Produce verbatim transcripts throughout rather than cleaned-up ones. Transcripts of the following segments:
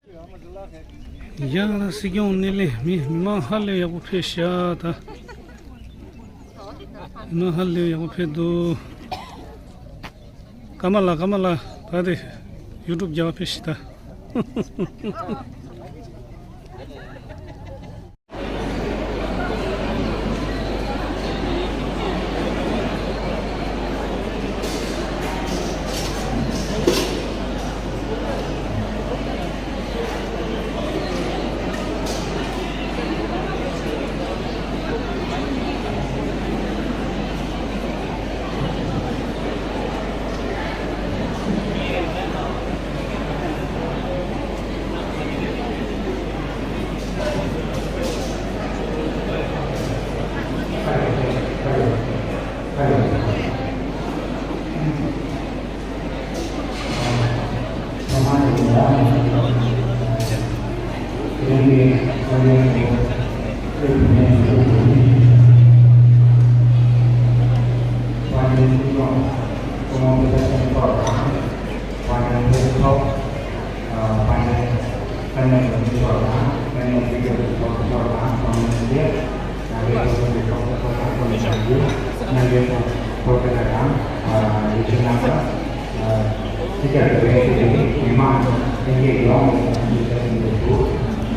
ཡང་ན་སྲིད་སྐྱོང་སྣེ་ལེན། མི་མི་མང་ཧ་ལས་ཡག་པོ་ཕེབས་ཤག་ད། མི་མང་ཧ་ལས་ཡག་པོ་ཕེབས་འདུག་ཀ་མ་ལ། ཀ་མ་ལ། ད་དེ་ཡུ་ཊུབ་རྒྱག་ཕེབས་ཤིག་ད།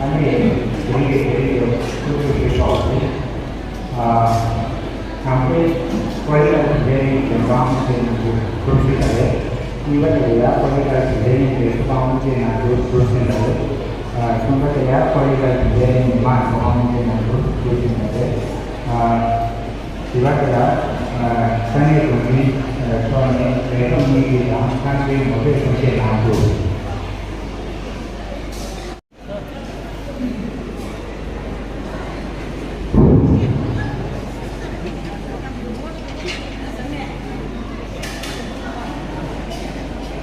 ཨ་ནི་དེ་རིང་གི་དེ་རིང་གི་སྐུ་ཚེ་ཞུ་ཆོག་ཅིང་། ཨ། ནམ་ཟླའི་ཀོ་ལི་གྷལ་དེ་འདྲའི་ཡོང་སྟངས་དེ་ནང་དུ་གྲུབ་ཟིན་པ་རེད། གཉིས་པ་དེ་ཡང་ཀོ་ལི་གྷལ་དེ་འདྲའི་ཡིན་པའི་ཚོགས་པ་དབུ་འབྱེད་ནང་དུ་གྲུབ་ཟིན་པ་རེད། ཨ། གསུམ་པ་དེ་ཡང་ཀོ་ལི་གྷལ་དེ་འདྲའི་མི་མང་ཚོགས་པ་དབུ་འབྱེད་ནང་དུ་གྲུབ་ཟིན་པ་རེད། ཨ། བཞི་པ་དེ་ལ། ཨ། ས་གནས་འགོ་འཛིན་མཆོག་ནས་ལས་བསྡོམས་སྙིང་བསྡུས་དང་ཐང་ཆེན་ངོ་སྤྲོད་གསུང་བཤད་གནང་འདུག་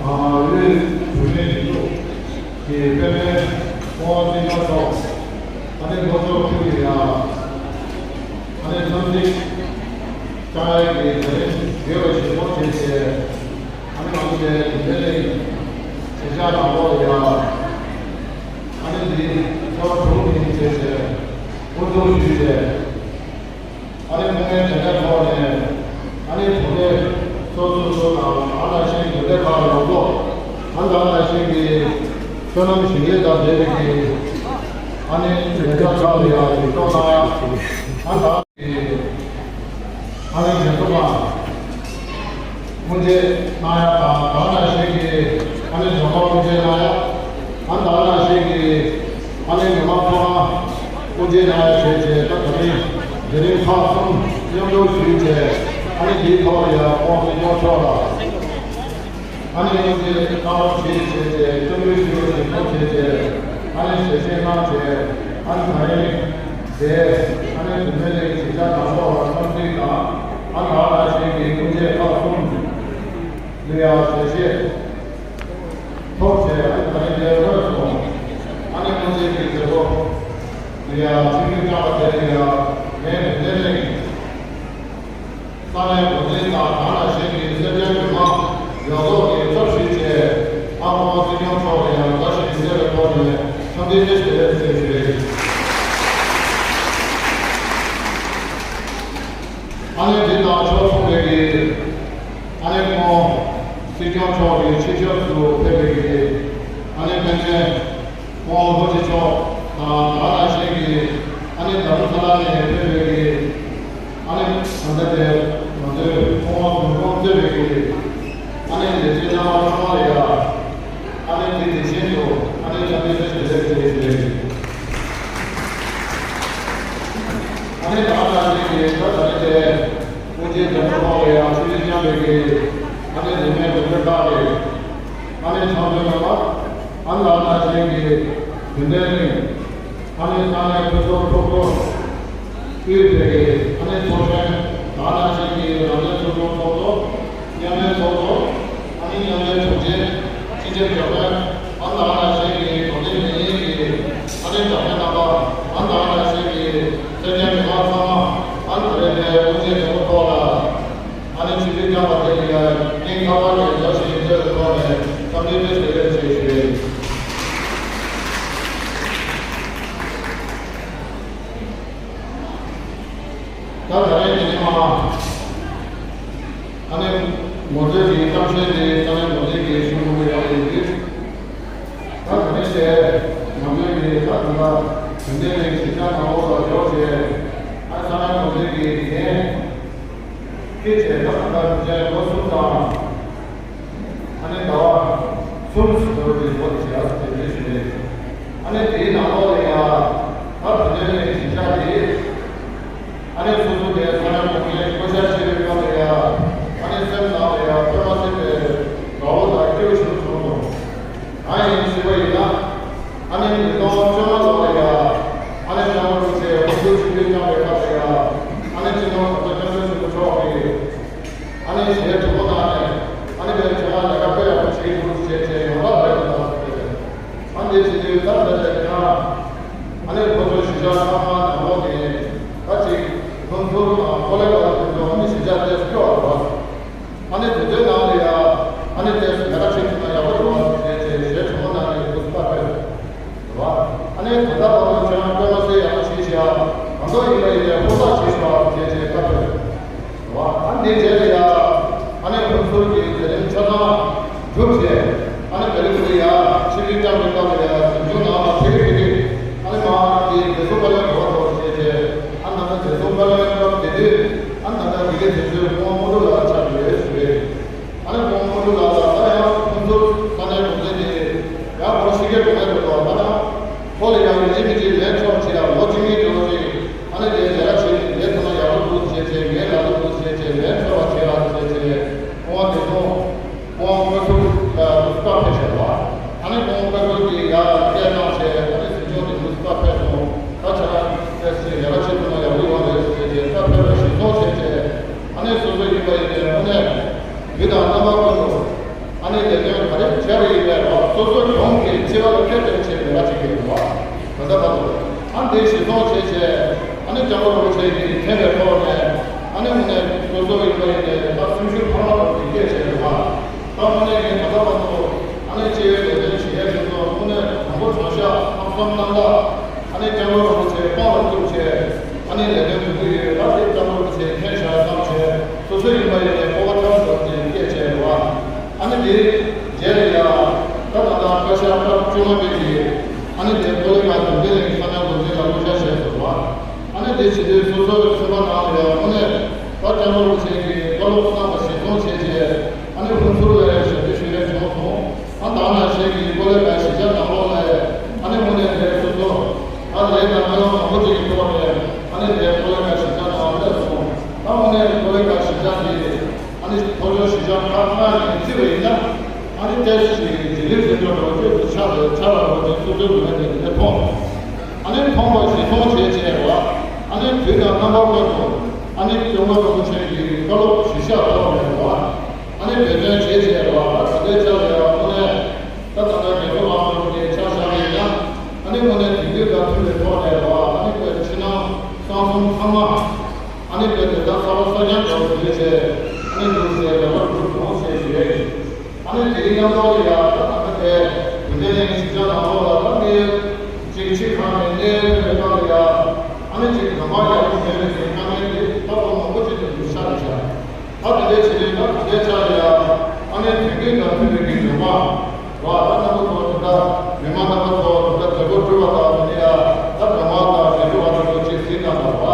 ཨ། དབུས་བུད་མེད་སྒྲིག་འཛུགས་ཀྱི་དཔོན་རིགས་སྐུ་ངོ་སྲིད་སྐྱོང་མཆོག་ཨ་ནི་ལྷོ་ཕྱོགས་ཁུལ་གྱི་ཡང་ཨ་ནི་འཚམས་གཟིགས་བསྐྱངས་ཡས་ཀྱི་དེ་རིང་དགེ་བའི་བཞེད་སྒོ་བྱས་ཏེ། ཨ་ནི་ང་ཚོའི་དེ་རིང་གཞིས་ཆགས་ནང་ལོགས་ལ་ཡང་ཨ་ནི་འདི་ཚོགས་དྲུག་ཉིན་བྱས་ཏེ་དབུ་འཛུགས་ཞུས་ཏེ། ཨ་ནི་ཐོག་མའི་དྲན་རྟེན་ཐོག་ནས་ཨ་ནི་གྲོང་སྡེ་སོ་སོ་སོ་དང་ཨ་ནང་བཞིན་དགོན་སྡེ་ཁག་ལ་ཡོངས་རྫོགས་ཨ་ནི་ཨ་ནང་བཞིན་གྱི་བསོད་ནམས་ཞིང་ལས་དང་འབྲེལ་བའི་གི་ཨ་ནི་དྲན་རྟེན་ཁག་ལ་ཡང་ཡིག་ཐོག་དང་ཨ་ནི་ཨ་ནི་དགེ་ཚོགས་པ་དབུ་འབྱེད་གནང་ཡག་དང་ད་ག་ནང་བཞིན་གྱི་ཨ་ནི་ཇོ་མོ་དབུ་འབྱེད་གནང་ཡག་ཨ་ནི་ད་ག་ནང་བཞིན་གྱི་ཨ་ནི་ཉི་མ་ཕོ་བྲང་དབུ་འབྱེད་གནང་ཡག་བྱས་རྗེས་ད་ད་རིང་དེ་རིང་ཁག་གསུམ་མཉམ་དུ་ཞུས་རྗེས་ཨ་ནི་འདིའི་ཐོག་ལ་ཡང་ཁོང་སྲིད་སྐྱོང་མཆོག་ལ། ཨ་ནི་དབུ་འབྱེད་གནང་རོགས་ཞེས་བྱས་ཏེ་སྐྱབས་འཇུག་ཞུ་བར་ཞུ་སྐྱོང་བྱས་ཏེ་ཨ་ནི་ཞལ་བཞེས་གནང་རྗེས་ཨ་ནི་ད་རིང་དེ་ཨ་ནི་བུད་མེད་གླིང་གཞིས་ཆགས་ནང་ལོགས་ལ་འཚམས་གཟིགས་དང་ཨ་ནི་ད་ནང་བཞིན་གྱི་དབུ་འབྱེད་ཁག་གསུམ་ལ་ཡང་ཞལ་བཞེས་ཐོབ་རྗེས་ཨ་ནི་ད་རིང་དེ་དངོས་སུ་ཨ་ནི་དབུ་འབྱེད་ཀྱི་མཛད་སྒོ་ལ་ཡང་ཆིབས་བསྒྱུར་བསྐྱངས་པ་དེ་ལ་ཡང་ངས་བུད་མེད་གླིང་ས་གནས་འགོ་འཛིན་དང་ད་ནང་བཞིན་གྱི་སེར་སྐྱ་མི་མང་ཡོངས་རྫོགས་ཀྱིས་ཚབ་ཞུས་བྱས་ཨ་ཁུ་སྲིད་སྐྱོང་མཆོག་ལ་ཡང་བཀྲ་ཤིས་བདེ་ལེགས་ཐོག་ནས་འཚམས་འདྲི་བཀྲ་ཤིས་བདེ་ལེགས་ཟེར་ཞུ་ཡས་ཡིན། ཨ་ནི་འདི་དང་ཕྱོགས་མཚུངས་པའི་གི་ཨ་ནི་ཁོང་སྲིད་སྐྱོང་མཆོག་གི་ཆེད་ཞབས་སུ་ཕེབས་པའི་གི་ཨ་ནི་ཕན་ཚུན། ཁོང་ལྷོ་སྤྱི་ཕྱོགས་དང་ད་ག་ནང་བཞིན་གྱི་ཨ་ནི་རྡ་རམ་ས་ལ་ནས་ཕེབས་པའི་གི་ཨ་ནི་ད་ལྟ་དེ་ང་ཚོའི་ཁོང་དགོན་ཁོང་གཙོས་པའི་གི་ཨ་ནི་ལས་བྱེད་རྣམ་པ་ཚང་མ་ལ་ཡ་ཨ་ནི་དེ་དེ་བཞིན་དུ་ཨ་ནི་འཚམས་འདྲི་བཀྲ་ཤིས་བདེ་ལེགས་ཞུ་ཡས་ཡིན། ཨ་ནི་ད་ག་ནང་བཞིན་གྱི་ད་ད་ལྟ་དེ་དབུ་འབྱེད་མཛད་སྒོ་ཐོག་ལ་ཡང་ཆིབས་བསྒྱུར་བསྐྱངས་པའི་གི་ཨ་ནི་རིས་མེད་དགོན་སྡེ་ཁག་གི་ཨ་ནི་ཚོགས་གཙོ་རྣམ་པ། ཨ་ནི་ད་ག་ནང་བཞིན་གྱི་བུད་མེད་གླིང་ཨ་ནི་ས་གནས་ཁུལ་ཚོགས་ཚོགས་གཙོ་དབུས་པའི་ཨ་ནི་ཚོགས་གཞོན་ད་ག་ནང་བཞིན་གྱི་རང་བཙན་ཚོགས་ཆུང་ཚོགས་གཙོ་མཉམ་འབྲེལ་ཚོགས་གཙོ་ཨ་ནི་མཉམ་འབྲེལ་དྲུང་ཆེ་སྤྱི་ཁྱབ་བྱ་བ་ཨ་ནི་ད་ག་ནང་བཞིན་གྱི་གྲོང་སྡེ་མི་སྣའི་གི་ཨ་ནི་བྱ་བ་རྣམ་པ་ཨ་ནི་ད་ག་ནང་བཞིན་གྱི་སེར་སྐྱ་མི་མང་ཚང་མ་ཨ་ནི་ད་རེས་དེ་དབུ་འབྱེད་མཛད་སྒོ་ཐོག་ལ། ཨ་ནི་ཆིབས་བསྒྱུར་བསྐྱངས་པ་དེ་ལ་ཡང་སྙིང་ཐག་པ་ནས་འཚམས་འདྲི་ཞུ་བའི་ཐོག་ནས་འཚམས་འདྲི་བཀྲ་ཤིས་བདེ་ལེགས་ཞེས་ཞུ་ཡས་ཡིན། ལོ་གསུམ་དང་། ཨ་ནི་ཟླ་བ་གསུམ་ཟེར་བ་དེ་ལོ་དེ་བྱས་ཟེར་དེ་འདྲ་ཞིག་རེད། ཨ་ནི་དེའི་ནང་ལོགས་ལ་ཡ། ད་བོད་དོན་གཞིས་ཆགས་དེ། ཨ་ནི་སོ་སོ་དེ་ས་ཡ་གོང་ནས་བསྐོ་བཞག་བྱས་པའི་སྐབས་ལ་ཡ། ཨ་ནི་སེམས་ནང་ལ་ཡ་དཔེ་མ་སྲིད་པའི་དགའ་བོ་དང་སྐྱིད་པོ་ཞིག་བྱུང་སོང་། གང་ཡིན་ཞུས་པ་ཡིན་ན། ཨ་ནི་ཉིས་སྟོང་བཅོ་ལྔ་ལོ་ལ་ཡ། ཨ་ནི་སྐྱབས་མགོན་རིན་པོ་ཆེ་དབུ་བཞུགས་ཆིབས་བསྒྱུར་བསྐྱངས་པའི་སྐབས་ལ་ཡ། ཨ་ནི་སྤྱི་ནོར་༸གོང་ས་༸སྐྱབས་མགོན་ཆེན་པོ་མཆོག་གིས། ཨ་ནི་ཞལ་དྲང་པོ་གནང་ནས། ཨ་ནི་བའི་ཁྱེད་རང་ལས་ཀ་དཔེ་ཡག་པོ་བྱེད་དགོས་ཞེས་བྱས་ཡོངས་གྲགས་རེད་འདུག་ཟེར། ཨ་འདི་བྱེད་དུས་ད་ལྟ་ལས་ཀ། ཨ་ནི་ཁོ་ཚོའི་གཞིས་ཆགས་ཚང་མ་ནང་ལོགས་ནས་ད་ཅིག་ཁོང་ཚོ་དང་ཁོ་ལས་ཀ་དེ་ཚོ་ཨ་ནི་གཞིས་ཆགས་ཏོག་ཙམ་སྐྱོ་བ་རེད་བ། ཨ་ནི་དེ་ཚོའི་ནང་ལ་ཡ། ཨ་ནི་ཏོག་ཙམ་ལས་ཀ་བྱེད་ཐུབ་ན་ཡག་པོ་རེད་བ་ཞེས་བྱས་ཞལ་དྲང་པོ་གནང་ནས་འདུག་ཟེར་བ། རེད་བ། ཨ་ནི་ད་ལྟ་བར་དུ་ཁྱེད་རང་དཔེ་མ་སྲིད་ཡག་པོ་བྱས་ཤག་གང་ལྟར་ཡིན་པ་ཡིན་ནའི་ཧུར་ཐག་བྱས་ཤག་ཞེས་བྱས་བཀའ་ཕེབས། རེད་བ། ཨ་ནི་དེའི་རྗེས་ལ་ཡ། ཨ་ནི་ཁོང་ཚོ་གི་མཛད་རིམ་ཆ་ཚང་གྲུབ་རྗེས། ཨ་ནི་བེ་རི་ཁུ་ལི་ཡ་ཆིབས་བསྒྱུར་བསྐྱངས་པའི་སྐབས་ལ་ཡ་གཟིམ་ཆུང་ནང་ལ་ཕེབས་ཀྱི་ཕེབས་ཀྱི། ཨ་ནི་མ་དེ་བདེ་སྲུང་བཀའ་བློན་གོ་བ་ཐོག་བྱས་རྗེས། ཨ་ནི་ད་ལྟ་བདེ་སྲུང་བཀའ་བློན་སྐབས་དེ་དུས། ཨ་ནི་ད་ལྟ་དགེ་ལེགས་དོན་གྲུབ་སྐུ་ངོ་དངོས་གྲུབ་ལགས་ཆགས་ཡོད་ཞུ་རེད། ཨ་ནི་སྐུ་ངོ་དངོས་གྲུབ་ལགས་ལ་ད་ཡང་ཁོང་ཚོ་ས་གནས་གོང་ཚད་དེ་ཡང་ཁོང་ཤི་ཁའི་གོང་ལ་འགྲོ་ཐོག་ད་ཡང་ཁོ་ལ་ཡང་མི་གཅིག་མི་གཅིག་ལན་འཕྲོག་བྱེད་ཡ་ལོ་གཅིག་གཉིས་འགྲོ་ཞིག་ཨ་ནི་དེ་ལས་ཀ་བྱེད་ལས་ཐོག་ན་ཡག་པོ་འདུག་ཟེར་བྱས་ངའི་ལ་ལོ་འདུག་ཟེར་བྱས་ལན་འཕྲོག་པ་བྱེད་ཡ་ཟེར་བྱས་ཁོང་དེ་ཚོ། ཁོང་དངོས་སུ་ལ་སྐུ་པར་ཕེབས་ཤག་བ། ཨ་ནི་ཁོང་དངོས་སུ་གི་ཡར་སྐད་བཏང་བྱས་ཨ་ནི་གཟིམ་ཆུང་དེ་སྐུ་པར་ཕེབས་སོང་། ད་ཆ་ར་ཨེ་སི་ལས་ཀ་བྱེད་ཐུབ་ན་ཡག་པོ་ཡོང་རེད་ཟེར་བྱས་ད་ཕེབས་པ་གཞིར་བཟུང་བྱས་བྱས་ཨ་ནི་སོ་སོ་ཡིན་པ་ཡིན་ནའི་དངོས་གནས་དུས་དང་རྣམ་པ་ཀུན་ཏུ་ཨ་ནི་ལས་དོན་ག་རེ་བྱས་པ་ཡིན་ནའི་ར་སོ་སོ་གྱོང་གི་སྤྱི་པ་ལ་ཁྱད་གཏད་བྱས་ལས་ཀ་བྱེད་ཀྱི་ཡོད་པ། ད་ལྟ་བར་དུ་ཨ་ནི་དེ་གཞིར་བཟུང་བྱས་བྱས་ཨ་ནི་སྐྱབས་མགོན་རིན་པོ་ཆེ་གིས་མཁྱེན་པའི་ཐོག་ནས་ཨ་ནི་དངོས་གནས་སོ་སོ་ཡིན་པ་ཡིན་ནའི་ད་སེམས་ཤུགས་འཕར་མ་འགྲོ་བའི་སྐད་ཆ་རེད་བ། ད་དངོས་གནས་ངས་ད་ལྟ་བར་དུ་ཨ་ནི་སྤྱི་བའི་ལས་དོན་བྱེད་ཡས་ཁྱོད་ཚོ་དངོས་གནས་དྲང་པོ་དྲང་བཞག་ལྷག་བསམ་རྣམ་དག་ཨ་ནི་སྐྱབས་མགོན་རིན་པོ་ཆེའི་དཔང་ལ་བཙུགས་བྱས་ཨ་ནི་ལས་དོན་སྒྲུབ་ཀྱི་ཡོད། ད་དེ་སྐྱབས་མགོན་རིན་པོ་ཆེས་མཁྱེན་བཞག་བསམ་བྱས་སོ་སོ་ཡིན་པ་ཡིན་ནའི་སྤོབས་པ་ཐོན་འགྲོ་བའི་སྐད་ཆ་རེད་བ། ཨ་ནི་དེའི་རྗེས་ལ་ཡ། ད་ད་ལྟ་བཀའ་ཤག་སྐབས་བཅོ་ལྔ་པའི་གི་ཨ་ནི་དེ་ཀོ་ལི་གྷལ་དོན་ལྡན་གླིང་ས་གནས་འགོ་འཛིན་ལ་བསྐོ་བཞག་བྱས་སོང་བ། ཨ་ནི་དེ་བྱེད་དུས་སོ་སོའི་ཚོད་དཔག་ནང་ལ་ཡང་དངོས་གནས་ད་སྐྱབས་མགོན་རིན་པོ་ཆེ་གིས་བཀའ་སློབ་གནང་བ་གཞིར་བཟུང་བྱས་རྗེས་ཨ་ནི་ཧུན་སུར་ལ་ཡང་ཞབས་ཕྱི་ཞུ་ཡས་བྱུང་སོང་། ཨ་ད་ནང་བཞིན་གྱི་ཀོ་ལི་གྷལ་གཞིས་ཆགས་ནང་ལོགས་ལ་ཨ་ནི་དངོས་གནས་དེ་སོ་སོ་ད་ལས་དང་སྨོན་ལམ་མང་པོ་ཅིག་གི་ཐོག་ནས་ཨ་ནི་དེ་ཀོ་ལི་གྷལ་གཞིས་ཆགས་ནང་སླེབས་སོང་། ད་དངོས་གནས་ཀོ་ལི་གྷལ་གཞིས་ཆགས་དེ། ཨ་ནི་ཐོག་མར་གཞིས་ཆགས་ཁག་ལྔ་ནས་བརྩིས་པ་ཡིན་ན། ཨ་ནི་ཏོག་ཙམ་ཞིག་ལྗིད་ལིར་ཟིན་འགྲོ་འགྲོ་ཅོས་ཀྱི་ཆགས་རེད་ཆགས་ར་འགྲོ་དེ་སོ་སོའི་ངོས་ནས་དེ་མཐོང་། ཨ་ནི་མཐོང་བ་གཞིར་བཟུང་བྱས་བྱས་ར། ཨ་ནི་དུས་དང་རྣམ་པ་ཀུན་ཏུ། ཨ་ནི་སྐྱབས་མགོན་རིན་པོ་ཆེ་གི་བཀའ་སློབ་གཞིར་བཞག་ཐོག་ནས་ར། ཨ་ནི་འབད་བརྩོན་བྱས་བྱས་ར་ད་ལྟའི་ཆ་ལ་ཡང་དངོས་གནས། ད་ད་ལྟ་རྒྱལ་པོ་ལགས་འགྲོ་དེ་ཆ་བཞག་པ་ཡིན་ན། ཨ་ནི་དངོས་གནས་དེང་དུས་དང་མཐུན་པའི་ཐོག་ནས་ར་ཨ་ནི་ཁོའི་ཕྱི་ནང་གསང་གསུམ་ཚང་མ། ཨ་ནི་དཔེ་དེ་དག་ས་བ་ས་ཀྱང་འགྲོ་བའི་ལས་བྱས། ཨ་ནི་འདུག་ཟེར་ལས་པར་འགྲུབ་འོང་ཟེར་ཞུ་ཡས་ཡིན། ཨ་ནི་དེའི་མཉམ་དུ་ལ་ཡ་ད་ད་ལྟ་དེ། བོད་དེ་ནས་གཞིས་ཆགས་ནང་ལོགས་ལ་ད་ངས་གཅིག་གཅིག་ཁང་ནས་གནས་ཡོད་པའི་སྐབས་ལ་ཡ། ཨ་ནི་གཅིག་གམ་པ་ཡག་པོ་མེད་པའི་དཀའ་ངལ་དེ་ད་ལོ་མང་པོ་ཅིག་ཏུ་འདུག་ཤར་བཞག་ད་དེ་འདྲའི་བྱེད་དུས་ད་དེ་འདྲའི་ཆ་ལ་ཡ། ཨ་ནི་དུས་རྒྱུན་དང་མཐུན་པའི་གི་ལས་པ། བ་ད་རྣམ་པ་ཚོ་དེ་འདྲ་མི་མང་རྣམ་པ་ཚོ་དེ་འདྲ་མཛད་སྒོ་གྲུབ་པ་དང་དེ་ནས་ཡ་ད་དགའ་མ་དང་དགའ་སྤྲོ་བ་དང་ཚོ་ཅིག་གཟིགས་གནང་དང་བ།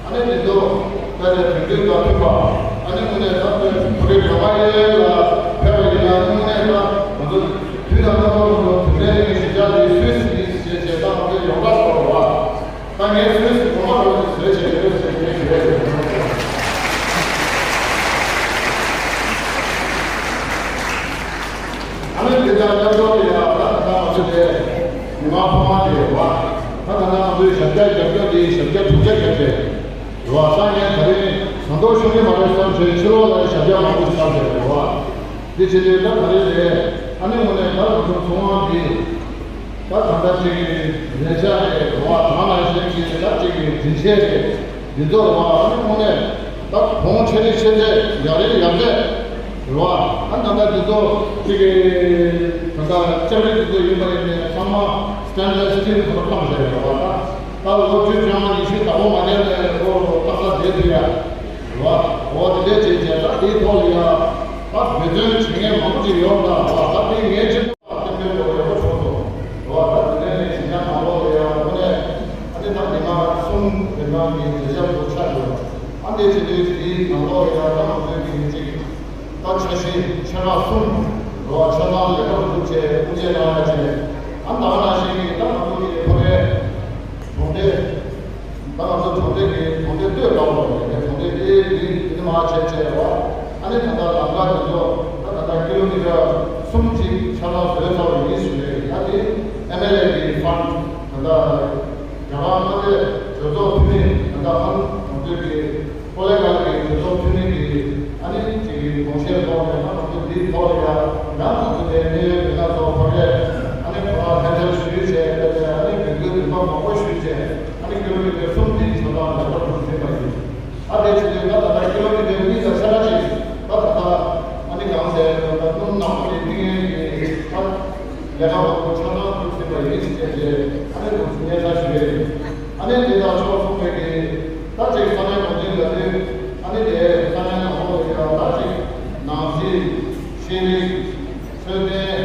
ཨ་ནི་དེ་ཚོ་ད་ལྟ་དུས་རྒྱུན་དང་མཐུན་པ། ཨ་ནི་དངོས་གནས་ད་ལྟ་བོད་རིགས་དགའ་མ་ཡན་ལ་ཕེབས་པ་ཡིན་ན་དངོས་གནས་ད་ང་ཚོ་དུས་དང་རྣམ་པ་ཀུན་ཏུ་དུས་ལྡན་གྱི་གཞིས་ཆགས་འདི་སུད་སི་ཡིན་ཞེས་བྱས་ད་ང་ཚོའི་ཡོངས་གྲགས་སོགས་ལ། ད་ངས་སུད་སི་གོང་མ་རང་གི་བཟོས་བྱས་ཡོད་ཟེར་ངས་ཞུ་ཡ་ཡོད། ཨ་ནི་དེ་དང་མཉམ་དུ་ལ་ཡ་ད་ད་ལྟ་ང་ཚོ་དེ་མི་མང་ཚང་མ་དེ་རེད་བ། ད་ད་ལྟ་ང་ཚོའི་ཞབས་བཀྱག་རྒྱབ་སྐྱོར་དེ་ཞབས་བཀྱག་དྲུག་བརྒྱ་བརྒྱབ་བྱས་རེད་བ། ད་ངས་ད་རིང་ཟ་འདོད་ཤོར་གི་མ་རེད་བསམ་བྱས་ཕྱི་ལོགས་ལ་ཞབས་བཀྱག་མང་པོ་ཞིག་བཏང་བྱས་རེད་བ། དེ་བྱེད་དུས་ད་ག་རེ་རེད། ཨ་ནི་དངོས་གནས་ད་ང་ཚོ་ཚོང་དབང་གི་ད་ད་ལྟ་ཅིག་གི་ལས་བྱ་རེད་རེད་བ། ད་ནང་བཞིན་གྱི་ད་ཅིག་གི་སྡིངས་ཆ་རེད། འདི་ཚོ་རེད་བ། ཨ་ནི་དངོས་གནས་ད་གོང་ཆེ་རིགས་ཆེ་ཚད་ཡག་རིགས་ཡག་ཚད་རེད་བ། ཨ་ད་ལྟ་འདི་ཚོ་ཅིག་གི་ད་ལྟ་ལྕགས་རིགས་འདི་ཚོ་ཡིན་པ་ཡིན་ནའི་ཚང་མ་སི་ཊེན་ལེ་སི་སི་ཊིལ་ཚོ་བཏང་བཞག་ཡོད་རེད་བ། ད་ད་ལོ་བཅུ་བཅོ་ལྔ་ཉི་ཤུ་ད་ལོ་མ་བསྡད་ནས་ལོ་ཏག་ཏག་བསྡད་ཐུབ་ཡ་རེད་བ། འོ་དེ་འདྲས་བྱས་བྱས་ད་དེའི་ཐོག་ལ་ཡ་ད་འབད་བརྩོན་བྱེད་མཁན་མང་པོ་ཅིག་ཡོད་རེད། ད་ད་དེ་ངས་ཅིག་གཏན་འབེབས་ཡོད་པ་ཡག་པོ་བྱུང་སོང་། འོ་ད་དེ་ནས་ནས་གཞིས་ཆགས་ནང་ལོགས་ལ་ཡང་དངོས་གནས་ཨ་ནི་ད་མི་མང་གསུམ་མི་མང་གི་མཛད་འཆར་པོ་ཆགས་ཡོད། ཨ་འདི་བྱེད་དུས་དེའི་ནང་ལོགས་ལ་ཡང་ད་ང་ཚོའི་གི་མི་ ལ་ཡ་བྱས། ཨ་ད་ནང་བཞིན་གྱི་ད་ང་ཚོ་གི་ཕ་གའི་གྲོང་སྡེ། ད་ང་ཚོ་གྲོང་སྡེ་གི་གྲོང་སྡེ་སྟོད་ལ་བ་རེད། གྲོང་སྡེ་དེ་དེ་དེ་མ་བྱས་བྱས་རེད་བ། ཨ་ནི་ད་ལྟ་ལམ་ཁ་དེ་ཚོ་ད་ད་ལྟ་ཀི་ལོ་མི་ཊར་གསུམ་ཅིག་ཆ་ཚང་བཟོས་ཚར་བ་ཡིན་ཞུ་རེད། ད་དེ་ཨེམ་ཨེལ་ཨེ་གི་ཕན་ད་ལྟ་རྒྱ་གར་མངའ་སྡེ་གྲོས་ཚོགས་འཐུས་མི་ད་ལྟ་ཧང་གྲོང་སྡེ་གི་ཀོ་ལེ་གྷལ་གྱི་གྲོས་ཚོགས་འཐུས་མི་གིས་ཨ་ནི་གཅིག་གི་དགོངས་བཞེས་ཐོག་ནས་ང་ཚོ་འདིའི་ཐོག་ལ་ཡང་ང་ཚོ་ནས་གནད་ཡོད་མི་སྣ་ཚོ་ཕ་གིར་ཨ་ནི་ཁོ་རང་ལྷན་བཅར་ཞུས་བྱས། ཨ་ནི་འབོད་སྐུལ་འདུན་པ་མང་པོ་ཞུས་བྱས། ཨ་ནི་ཀི་ལོ་མི་ཊར་གསུམ་འདིའི་ཆ་ཚང་ལས་ཀ་འགྲུབ་ཟིན་པ་ཡིན། ཨ་དེ་བྱས་ཏེ་ད་ད་ལྟ་ཀི་ལོ་མི་ཊར་གཉིས་དང་ཕྱེད་ཀ་ཅིག་ད་ད་ལྟ་ཨ་ནི་གང་ཟེར་ད་སྣུམ་ནག་པོ་དེ་བཏིང་ཡས་ཀྱི་ད་ལས་ཀ་མང་པོ་ཆ་ཚང་འགྲུབ་ཟིན་པ་ཡིན་ཞེས་བྱས་ཏེ་ཨ་ནི་ལོ་ཚིགས་སྙན་སེང་ཞུ་ཡས་ཡིན། ཨ་ནི་དེ་དང་ཕྱོགས་མཚུངས་པའི་གི་ད་ཅིག་ས་གནས་གྲོང་ཁྱེར་ལ་དུས་ཨ་ནི་དེ་ས་གནས་ནང་ལོགས་ལ་ཡང་ད་ཅིག་ནང་སྲིད། ཤེས་རིག། འཕྲོད་བསྟེན།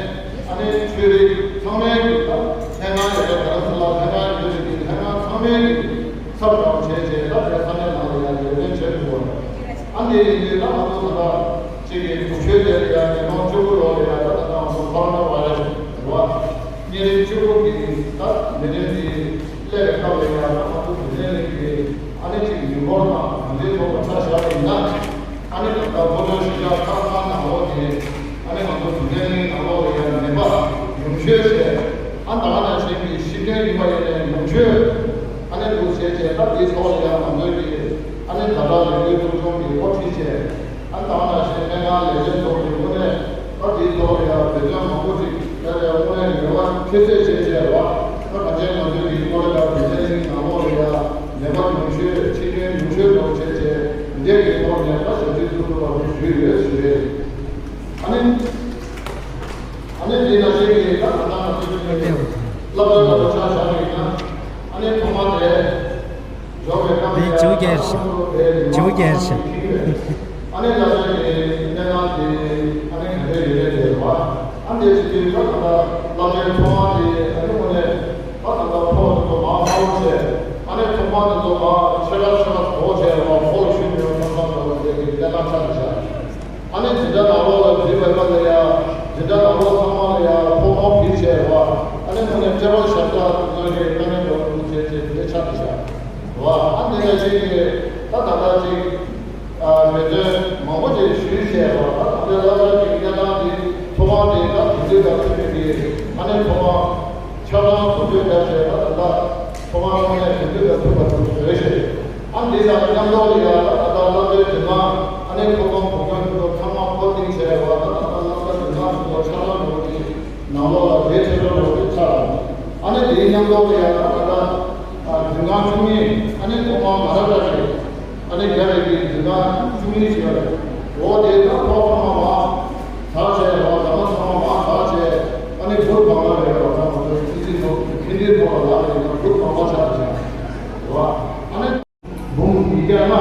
ཨ་ནི་ཆོས་རིག་ཚང་མའི་གི་ད་ལྷན་ཁང་ཡོད་པའི་རྡ་རམ་ས་ལ་ལྷན་ཁང་ཡོད་པའི་གི་ལྷན་ཁང་ཚང་མའི་གི་ཚབ་དང་བྱས་བྱས་ད་དེ་ས་གནས་ནང་ལ་ཡང་ལས་དོན་བྱེད་དགོས་པ་རེད། ཨ་འདི་ཡིན་དུས་ད་ང་ཚོ་ད་ལྟ་གཅིག་གི་དུས་ཚོད་དེ་ལ་ཡང་ཉིས་སྟོང་བཅུ་དགུ་ལོ་ལ་ཡང་ད་ད་ལྟ་ང་ཚོ་ཁོ་རོ་ན་བྷའི་རེ་སི་རེད་བ། གཉན་རིམས་བཅུ་དགུ་གི་ད་ནད་རིམས་འདི་སླེབས་པའི་སྐབས་ལ་ཡང་ང་ཚོ་དུས་ཚོད་ལ་གི་ཨ་ནི་གཅིག་ཡུལ་སྐོར་དང་གྲོང་སྡེའི་ཐོག་ལ་ཆ་བཞག་པ་ཡིན་ན། ཨ་ནི་ད་ལྟ་ཕོ་བྲང་གཞིས་ཆགས་ཁག་ཁག་ནང་ལོགས་དེ་ཨ་ནི་ང་ཚོ་དུས་ཆེན་གླིང་ནང་ལོགས་ལ་ཡང་ནད་པ་ཉུང་ཤོས་བྱས། ཨ་ད་ག་ནང་བཞིན་གྱི་ཤི་རྐྱེན་ཡིན་པ་ཡིན་ནའི་ཉུང་ཤོས་ཨ་ནི་འདུག་བྱས་བྱས། ད་དེའི་ཐོག་ལ་ཡང་ང་ཚོའི་གི་ཨ་ནི་ད་ལྟ་ལས་འགུལ་ཚོགས་ཆུང་གི་འགོ་ཁྲིད་བྱས། ཨ་ད་ག་ནང་བཞིན་སྨན་ཁང་ལས་བྱེད་ཚོ་གི་དངོས་གནས་ད་དེའི་ཐོག་ལ་ཡང་འབད་བརྩོན་མང་པོ་ཞིག་བྱས་ནས་དངོས་གནས་ནད་པ་ཁྱད་བསད་བྱས་བྱས་རེད་བ། ད་ག་ཅན་ང་ཚོའི་གི་ཀོ་ལེ་གྷལ་དུས་ཆེན་གླིང་ནང་ལོགས་ལ་ཡང་ནད་པ་ཉུང་ཤོས་ཤི་རྐྱེན་ཉུང་ཤོས་འགྲོ་བྱས་བྱས། འདས་ཀྱི་ཐོག་ནས་ད་ཞབས་ཕྱི་ཚུགས་ཐུབ་པ་ཞུས་ཡོད་ཞུས་རེད། ཨ་ནི། ཨ་ནི་འདི་ན་ཤེས་ཀྱི་ད་ད་ད་ད་ད་ད་སློབ་གྲྭ་ལ་ཆ་བཞག་པ་ཡིན་ན། ཨ་ནི་ཐོག་མ་དེ་འབྱོར་བའི་སྐབས་ནས་ད་ད་ད་ད་ད་ད་ད་ད་ད་ད་ད་ད། ཨ་ནི་ལ་ལ་ནི་གནས་སྟངས་དེ་ཨ་ནི་ག་འདྲ་ཡོད་རེད་ཟེར་བ། ཨ་འདི་ཅི་དུས་ད་ད་ལྟ་བླ་མའི་ཐོག་མ་དེ་ཨ་ནི་དངོས་གནས་ད་ད་ལྟ་ཕོ་དེ་ཚོ་མང་མང་བྱས། ཨ་ནི་ཐོག་མ་དེ་ཚོ་མ་ཆེ་ཁ་ཆེ་ཁ་གོ་བྱས་བ་ཕོ་ལ་ཞུ་མི་ཡོང་བསམ་བསམ་འདྲ་བ་དེ་གི་གནས་སྟངས་ཆགས་བཞག་ཨ་ནི་འཛིན་གྲྭ་ནང་ལོགས་ལ་འཛིན་པའི་སྐབས་ལ་ཡ་འཛིན་གྲྭ་ནང་ལོགས་ཚང་མ་ལ་ཡ་ཕོ་མོ་བིར་བྱས་བ། ཨ་ནི་དངོས་གནས་སྤྱོད་པ་ཞབས་ཏོག་ཚོ་གི་དཀའ་ངལ་འདྲ་བོ་འདུག་བྱས་བྱས་དེ་འདྲ་ཆགས་བཞག་བ། ཨ་འདི་ལ་ཅིག་གི་ད་ད་ལྟ་ཅིག་ཨ་འབད་བརྩོན་མང་པོ་ཅིག་ཞུས་བྱས་པ། ད་ད་ལྟའི་བླ་མའི་གི་གནས་སྟངས་འདི་ཐོག་མ་འདི་ད་དུས་ཚོད་དང་མཐུན་པའི་གི་ཨ་ནི་ཐོག་མ་ཆ་ཚང་དུས་ཚོད་བརྒྱབ་བྱས། ད་ད་ལྟ་ཐོག་མ་ཐོག་ནས་དུས་ཚོད་དང་མཐུན་པ་དུ་བཟོས་བྱས། ཨ་འདི་དང་མཉམ་དུ་ལ་ཡ་ད་ད་ལྟ་བླ་མའི་མདུན་ལམ་ཨ་ནི་ཐོག་མ་གོང་འཕེལ་དུ་ཚང་མ་མཁོ་འདིང་བྱས་པ། ད་ད་ལྟ་བླ་མའི་མདུན་ལམ་དུ་ཆ་ཚང་ལོ་གི་ནང་ལོགས་ལ་དེའི་ཆེད་དུ་ལོ་དེ་ཆགས་ལ། ཨ་ནི་དེའི་མཉམ་དུ་ལ་ཡ་ད་ད་ལྟ་མདུན་ཁང་བཅུ་གཉིས་ཨ་ནི་ཐོག་མ་མ་ར་ཏྲ་ཞིག་ཨ་ནི་རྒྱ་རིགས་ཀྱི་འཛིན་ཁང་བཅུ་གཉིས་ཞིག་ཡོད་རེད། འོ་དེ་ད་ཐོག་ཚང་མ་མ་དར་བྱས་རོགས་ཟ་མ་ཚང་མ་མ་དར་བྱས། ཨ་ནི་བུ་བང་ལ་རེད་རོགས་ཚང་མ་ཚོ་ཕྱི་འདི་ཐོག་ཕྱི་འདི་ཐོག་ལ་ལག་རེད་ན་བུ་བང་ལ་ཆགས་བྱས་རོགས། ཨ་ནི་འབུམ་ཉིས་བརྒྱ་ལྔ་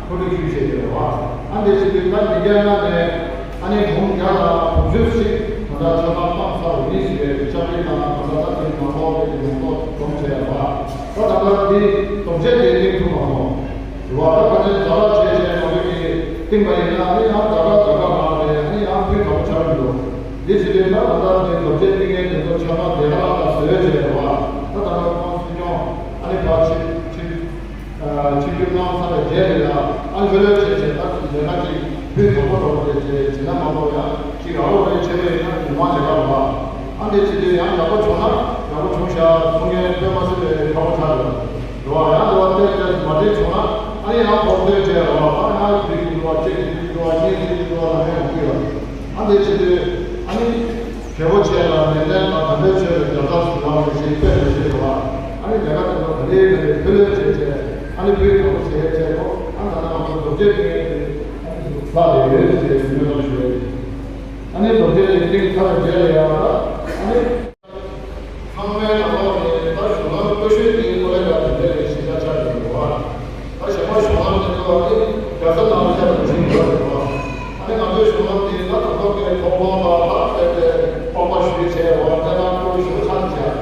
འཁོར་སྒྲིག་ཞུས་བྱས་ཡོད་རོགས། ཨ་འདི་ཞིག་གི་ད་ཉིས་བརྒྱ་ལྔ་ནས་ཨ་ནི་འབུམ་བརྒྱ་དང་དགུ་བཅུ་ཞིག་ད་ལྟ་ཆ་ཚང་བཏང་ཚར་བ་ཡིན་ཞེས་པའི་བཅར་འདྲི་དང་ད་ལྟ་ད་ལྟའི་མ་འོངས་པའི་ཡོང་ཐབས་སྒྲུབ་བྱས་པ། ད་ད་ལྟ་འདི་རྡོ་རྗེ་དེ་གླིང་ཐུབ་མ་སོང་། རེད་བ། ད་ག་ནས་ཛ་དྲག་བྱས་བྱས་ང་ཚོ་གིས་བཏིང་པ་ཡིན་ན་ཨ་ནི་ཡང་ཛ་དྲག་ཛ་དྲག་རང་རེད། ཨ་ནི་ཡང་ཕུད་དགའ་པོ་ཆགས་ཀྱི་འདུག་འདི་ཕྱི་དྲོའི་ད་ད་ལྟ་འདི་རྡོ་རྗེ་བཏིང་མཁན་དེ་ཚོ་ཆ་ཚང་བདེ་ཐང་ལ་བཟོས་བྱས་རེད་བ། ད་ད་ལྟ་ཁོང་སྲིད་སྐྱོང་ཨ་ནི་ཕར་ཕྱི་ཕྱི་ཨ་ཕྱི་རྒྱུད་གནང་ཚར་བའི་རྗེས་ལ་ཡང་ཨ་ལྷོད་ལྷོད་བྱས་བྱས་ད་ལས་ཀ་ཅིག་ཕུད་དགའ་པོ་འགྲོ་བ་རེད་ཅེས་བྱས་ན་མ་གཏོགས་ཡང་ཅིག་ར་བ་རེ་ཆེ་བས་ཡིན་ན་ཉི་མ་ལས་ཀ་རེད་བ། ཨ་འདི་ཕྱི་དྲོའི་ཡང་ཡག་པོ་བྱུང་ན་ཡག་པོ་བྱུང་ཤག་གསུང་མཁན་དཔེ་མ་སྲིད་པའི་ཁག་པོ་ཆགས་རེད། རེད་བ། ཡང་འགྲོ་བ་བལྟས་བལྟས་མ་འགྲིག་བྱུང་ན་ཨ་ནི་ཡང་ཁོ་བལྟས་བྱས་རེད་བ། ད་ཡང་འགྲིག་གི་འདུག་བ། ཅིག་འགྲིག་གི་འདུག་བ། གཉིས་འགྲིག་གི་འདུག་བ་ལ་ངས་འོང་གི་ཡོད། ཨ་འདི་ཕྱི་དྲོའི་ཨ་ནི་རྒྱལ་པོ་ཆེ་ལ་ནན་ཏན་དང་དམ་པའི་ཆོས་ལ་རྒྱབ་རྟགས་སུ་ལངས་པའི་ཞིག་དཔེ་མི་སྲིད་རེད་བ། ཨ་ནི་ལས་ཀ་དེ་ཚོ་ག་ལེ་ག་ལེ་ཕུལ་ལོས་བྱས་བྱས་ཨ་ནི་ཕུལ་དང་པོ་བྱས་བྱས་ཐོག་ཨ་ད་ལྟ་ང་ཚོ་རྡོ་རྗེ་གླིང་ལྷག་ལས་ཡོད་ཅེས་སྨོན་ལམ་ཞུ་བས། ཨ་ནི་རྡོ་རྗེ་གླིང་ཐར་རྗེས་ལ་ཡང་ཨ་ནི། ཚང་མའི་ནང་ལོགས་ནས་ད་གཞུང་ལམ་སྟོད་ཤོད་དེའི་ཀོ་ལེ་གྷལ་དེ་འདྲ་རེད་ཞེས་ཆ་ཆགས་ཡོད་པ། ད་གཞན་པ་གཞུང་ལམ་དེ་ཚོ་ཨ་ནི་རྒྱལ་ས་ནང་ལ་ཆ་ལ་བྱིན་ཡོད་རེད་པ། ཨ་ནི་ང་ཚོའི་གཞུང་ལམ་དེ་ད་དང་ཐོག་གི་ཐོག་ཁོངས་ལ་ད་བལྟས་ཏེ་དཔོག་པ་ཞུས་བྱས་པ་གནས་སྟངས་སྐོར་ཞུ་ཆགས་བྱས།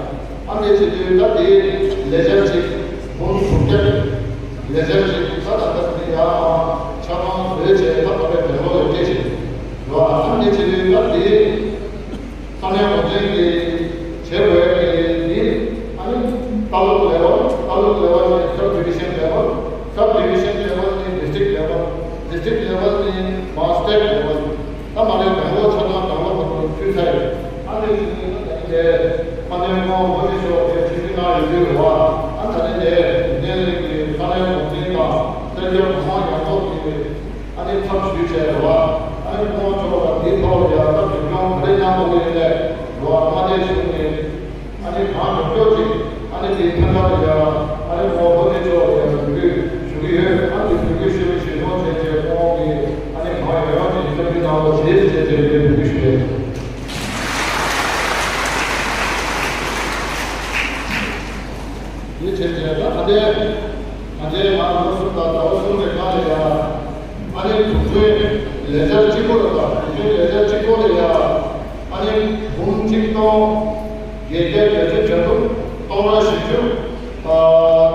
ཨ་འདི་བྱེད་དུས་ད་དེའི་ལས་འཆར་ཅིག་འབུམ་དྲུག་བརྒྱ་ལས་འཆར་ཅིག་ད་ད་ལྟ་དེ་ཡང་ཆ་ཚང་བཟོས་བྱས་ད་བར་པའི་བོད་ལོག་ལ་སྤྲད་བྱས་རོགས། ཨ་འདི་བྱེད་དུས་ད་དེའི་ས་གནས་འགོ་འཛིན་གྱི་ level ནས་sub division level, sub division level ནས་district level, district level ནས་མར་state level། ད་མ་ལས་དང་པོ་ཆ་ཚང་དང་པོ་ཁོ་ཚོ་ཚུད་ཚར་ཡོད། ཨ་ནི་དེ་ནས་ད་ལྟའི་མཁན་པོ་ལྷོ་ནི་ཤོག་དེ་ཁྲིད་ཀྱི་གནང་ཡོད་དུས་རེད་བ། ཨ་ད་ལྟའི་དེ་འདི་རིགས་ཀྱི་ས་གནས་འགོ་འཛིན་དང་སེར་སྐྱ་གང་མང་ཡོངས་རྫོགས་ཀྱིས་ཨ་ནི་ཚབ་ཞུས་བྱས་རེད་བ། ཨ་ནི་ཁོང་ཚོ་ལ་དེའི་ཐོག་ལ་ཡང་ཚབ་ཞུ་སྐྱོང་ག་རེ་གནང་དགོས་ཀྱི་ཡོད་ལས་རེད་བ། མངའ་སྡེ་གཞུང་ནས། ཨ་ནི་གང་མགྱོགས་མགྱོགས་ཅིག་ཨ་ནི་དེའི་ཕན་ཐོགས་ལ་ཡང་ཨ་ནི་ཁོང་ལྷོ་ནི་ཤོག་ལ་ཡང་འབོད་སྐུལ་ཞུ་གི་ཡོད། ཨ་ནི་འབོད་སྐུལ་ཞུ་བའི་གཞི་རྟོགས་བྱས་རྗེས་ཁོང་གིས་ཨ་ནི་གང་ཡོང་ཡོང་ཅིག་སྐྱབས་འཇུག་གནང་རོགས་བྱེད་ཅེས་དེ་འབོད་སྐུལ་ཞུ་གི་ཡོད། དེ་བྱས་རྗེས་ད་ད་ལྟའི་ང་ཚོའི་ང་ལོ་གསུམ་དང་ཟླ་བ་གསུམ་གྱི་སྔ་ལ་ཡང་། ཨ་ནི་དུས་ཚོད་ལས་འཆར་གཅིག་པོ་ལ་དང་དུས་ཚོད་ལས་འཆར་གཅིག་པོ་ལ་ཡང་ཨ་ནི་འབུམ་གཅིག་སྟོང་བརྒྱད་བརྒྱ་བརྒྱད་ཅུ་གྱ་དྲུག་སྟོང་ཕྲག་བཞི་བཅུ། ཨ་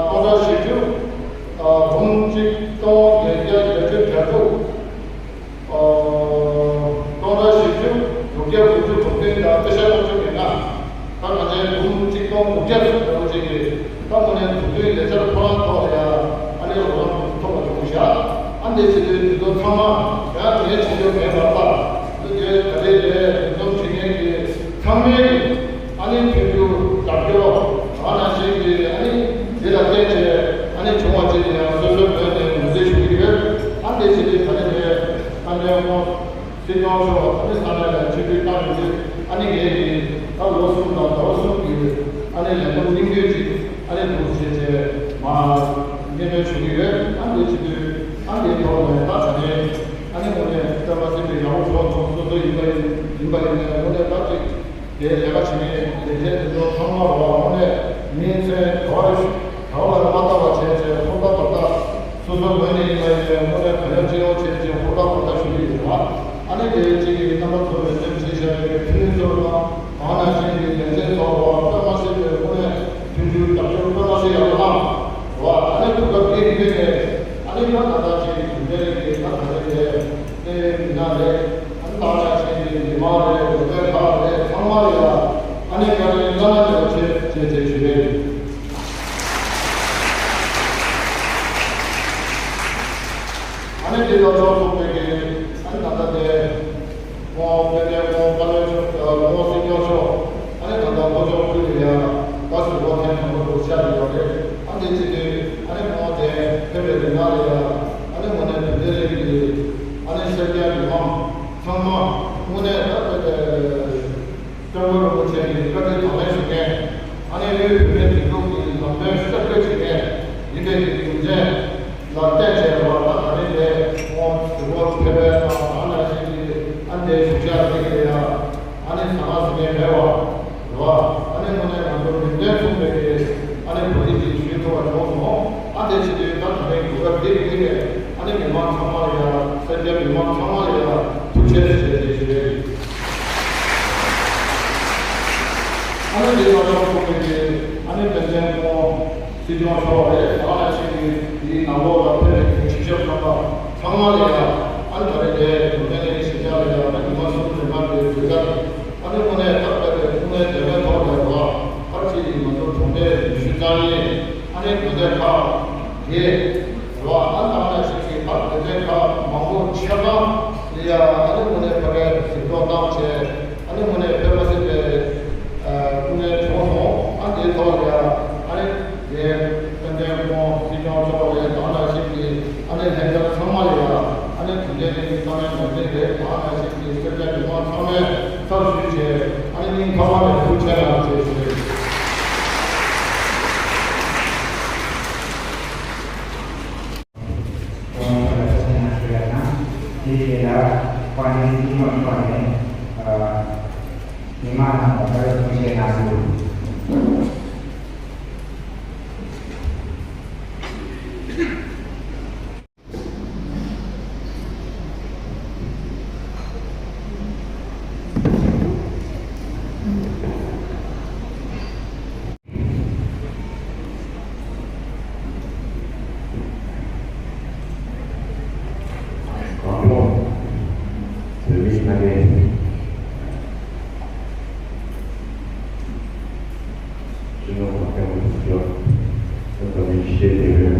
སྟོང་ཕྲག་བཞི་བཅུ། ཨ་འབུམ་གཅིག་སྟོང་བརྒྱད་བརྒྱ་བརྒྱད་ཅུ་གྱ་དྲུག་ཨ་སྟོང་ཕྲག་བཞི་བཅུ་དྲུག་བརྒྱ་དགུ་བཅུ་དྲུག་བདུན་དང་པེ་ཤ་ལྔ་བཅུ་གྱ་ལྔ། ད་ང་ཚོའི་འབུམ་གཅིག་སྟོང་དགུ་བརྒྱ་ཙམ་འདྲ་བོ་ཅིག་གིས་ད་དངོས་གནས་དུས་ཚོད་ལས་འཆར་ཁོ་རང་ཐོག་ལ་ཡང་ཨ་ནི་རོགས་རམ་ཐོབ་པ་བྱུང་ཤག་ཨ་འདི་བྱེད་དུས་དུས་ཚོད་ཚང་མ་ཡང་དེ་བྱེད་རྒྱུ་མེད་པར་ད་དུས་ཚོད་ད་རེས་དེ་འདུ་འཛོམས་བྱེད་མཁན་གྱི་ཚང་མའི་ཨ་ནི་མཐུན་འགྱུར་རྒྱབ་སྐྱོར་གང་ནང་བཞིན་གྱི་ཨ་ནི་དེ་ལ་བརྟེན་བྱས་ཨ་ནི་བྱུང་བ་ཅིག་ཡང་སོ་སོའི་ངོས་ནས་ངོས་འཛིན་ཞུ་གི་ཡོད། ཨ་འདི་བྱེད་དུས་ད་རེས་དེ་ཨ་ནི་ཁོང་། སྲིད་སྐྱོང་མཆོག་ཨ་ནི་ས་གནས་ལ་ཆིབས་བསྒྱུར་བཏང་ཡོད་དུས་ཨ་ནི་ངེད་ཀྱིས་ད་ལོ་གསུམ་དང་ཟླ་བ་གསུམ་གྱི་ཨ་ནི་ལས་འགུལ་སྙིང་བསྡུས་ཅིག་ཨ་ནི་འདུག་བྱས་བྱས་མ་སྙན་སྒྲོན་ཞུ་གི་ཡོད། ཨ་འདི་བྱེད་དུས་ཨ་འདིའི་ཐོག་ནས་ད་ད་ནས་ཨ་ནི་དངོས་གནས་སྟོན་པ་སྲིད་པའི་ཡག་པོ་ཕྱོགས་མཐོང་སོ་སོ་ཡིན་པ་ཡིན་ཡིན་པ་ཡིན་ནས་དངོས་གནས་ད་ཅིག་དེ་ལས་ཀ་བྱེད་མཁན་ལས་བྱེད་དེ་ཚོ་ཚང་མ་རོགས་དངོས་གནས་མིང་མཚན་ག་བ་རེ་ཞུ་ག་བ་ལ་མ་ལྟ་བ་བྱས་བྱས་ཧུར་ཐག་ཧུར་ཐག་སོ་སོའི་ངོས་ནས་ཡིན་པ་ཡིན་ནས་དངོས་གནས་ག་ཡ་ཅི་ཡོང་བྱས་བྱས་ཧུར་ཐག་ཧུར་ཐག་ཞུ་གི་ཡོད་པ། ཨ་ནི་དེ་གཅིག་གིས་རྣམ་པ་ཚོ་ལ་འདེམས་བྱས་བཞག་པའི་འཕྲིན་ལས་ཚོར་དང་གང་ནང་བཞིན་གྱི་ལས་བྱེད་ཚོ་བ་དཔེ་མ་སྲིད་པའི་དངོས་གནས་མཐུན་འགྱུར་རྒྱབ་སྐྱོར་དཔེ་མ་སྲིད་ཡག་པོ་གནང་བ། ཨ་ནི་དུས་སྐབས་འདིའི་ཡུལ་ནས་ཨ་ནི་ད་ད་ལྟ་ཅིག་གི་དུས་ཚོད་ཀྱི་ད་ད་ལྟའི་དེ་ནས་མི་སྣ་རེད། ཨ་ནི་ད་ལྟ་ཅིག་གི་མི་མང་རེད། འོས་པའི་ཁག་རེད། ཚང་མ་རེད་ལ་ཨ་ནི་བཀའ་དྲིན་བླ་ན་མེད་པ་ཆེ་ཆེ་ཆེ་ཞུ་རེད། ཨ་ནི་དེ་ལ་ཚོགས་ཚོགས་པའི་གི་ཨ་ནི་ད་ལྟ་དེ་ཁོང་དཔལ་ལྡན་ཁོང་བཀའ་བློན་མཆོག་ཨ་ཁོང་སྲིད་སྐྱོང་མཆོག་ཨ་ནི་ད་ལྟ་ལྷོ་ཕྱོགས་ཁུལ་དུ་ཡང་བཀའ་ཟུར་པ་ཐེངས་དང་པོ་དུ་ཤར་ཡོད་རེད། ཨ་ནི་དེ་བྱེད་དུས་ཨ་ནི་ཁོང་དེ་ཕེབས་པའི་རིང་ལ་ཡང་ཨ་ནི་དངོས་གནས་དུས་དེ་རིང་གི་ཨ་ནི་སེར་སྐྱ་མི་མང་ཚང་མ་དངོས་གནས་ད་ལྟ་དེ། སྐྱབས་མགོན་རིན་པོ་ཆེ་གི་བཀའ་དྲིན་དང་ལེན་ཞུ་མཁན། ཨ་ནི་དབུས་བོད་མིའི་སྒྲིག་འཛུགས་ཀྱི་ལམ་སྟོན་གསར་གཏོད་བྱེད་མཁན་ཡིན་པའི་གི་རྒྱུ་མཚན་ལ་བརྟེན་བྱས་རེད་བ། ད་ད་རེས་དེ་ཁོང་དུས་འཁོར་ཕེབས་པའི་ནང་ད་ནང་བཞིན་གྱི་ཨ་ནི་དེ་བཞུགས་ཤག་དེ་གི་ཡ་ཨ་ནི་ཟ་ཁང་ཟ་མཁན་མེད་བ་རེད་བ། ཨ་ནི་དངོས་གནས་ང་ཚོ་མིང་དོན་མཚུངས་པའི་གི་ཨ་ནི་བོད་ཡིག་ཅིག་ཞུས་ཐུབ་པ་བྱུང་སོང་། ཨ་དེ་བྱེད་དུས་ད་ད་རེས་གོ་སྐབས་འདི་བརྒྱུད་ནས་ཨ་ནི་མི་མང་ཚང་མ་ལ་ཡ་སེར་སྐྱ་མི་མང་ཚང་མ་ལ་ཡ་ཐུགས་རྗེ་ཆེ་ཞུ་རྒྱུ་རེད། ཨ་ནི་དེ་ལ་ཕྱོགས་གཏོགས་པའི་ཨ་ནི་དཔལ་ལྡན་ཁོང་སྲིད་སྐྱོང་མཆོག་རེད། ད་ནང་བཞིན་གྱི་དེའི་ནང་ལོགས་ལ་ཕེབས་པའི་གི་ཆིབས་ཞབས་རྣམ་པ་ཚང་མ་ལ་ཡང་ཨ་ནི་ད་རེས་དེ་འབྱོར་ལྡན་གྱི་ཞིང་ཆ་ལ་ཡང་ཨ་ནི་ཉི་མ་གསུམ་རིང་ལ་དེ་འབོད་སྐུལ། ཨ་ནི་དངོས་གནས་ད་ལྟ་དེ་དངོས་གནས་དེ་བས་ཐོག་ནས་རོགས་ཕར་ཕྱིན་ང་ཚོ་གྲོང་སྡེ་ཉི་ཤུ་རྩ་གཉིས་ཨ་ནི་འབྱོར་ལྡན་ཁག་དེ་རོགས་ཨ་ནི་ད་ནང་བཞིན་གྱི་ད་འབྱོར་ལྡན་ཁག་མང་པོ་ཆ་ཚང་ལ་ཡང་ཨ་ནི་དངོས་གནས་ཕ་གིར་གཟིགས་རྟོག་བཏང་བྱས། ཨ་ནི་དངོས་གནས་ཕེབས་མ་ཟིན་པའི་ཨ་སྐུ་ངལ་བྱུང་སོང་། ཨ་དེའི་ཐོག་ལ་ཡང་ཨ་ནི་དེ་དཔལ་ལྡན་སྐུ་ངོ་སྲིད་སྐྱོང་མཆོག་ལ་ཡང་ད་ནང་བཞིན་གྱི་ཨ་ནི་ལྷན་རྒྱས་ཚང་མ་ལ་ཡང་ཨ་ནི་དྲིན་ལན་ནི་ཚང་མའི་ནང་བཞིན་རེད། ད་ནང་བཞིན་གྱི་སེར་སྐྱ་མི་མང་ཚང་མས་ཚབ་ཞུས་བྱས་ཨ་ནི་སྙིང་ཐག་པ་ནས་ཐུགས་རྗེ་གནང་ཞེས་ཞུ། ཁོང་ཚོ་ལ་ཐུགས་རྗེ་གནང་ཞུ་ཡ་དང་། དེའི་རྗེས་ལ་དཔལ་ལྡན་སྲིད་སྐྱོང་མཆོག་ནས་ཨ་མི་མང་རྣམས་ལ་བཀའ་སློབ་གསུང་བཤད་གནང་རྒྱུ། གང་དྲུང་བོད་མིའི་མངའ་སྡེ་སྤྱི་ནོར་༸གོང་ས་༸སྐྱབས་མགོན་ཆེན་པོ་མཆོག་སྐུ་ཚེ་ ཆེས་དེ་བས་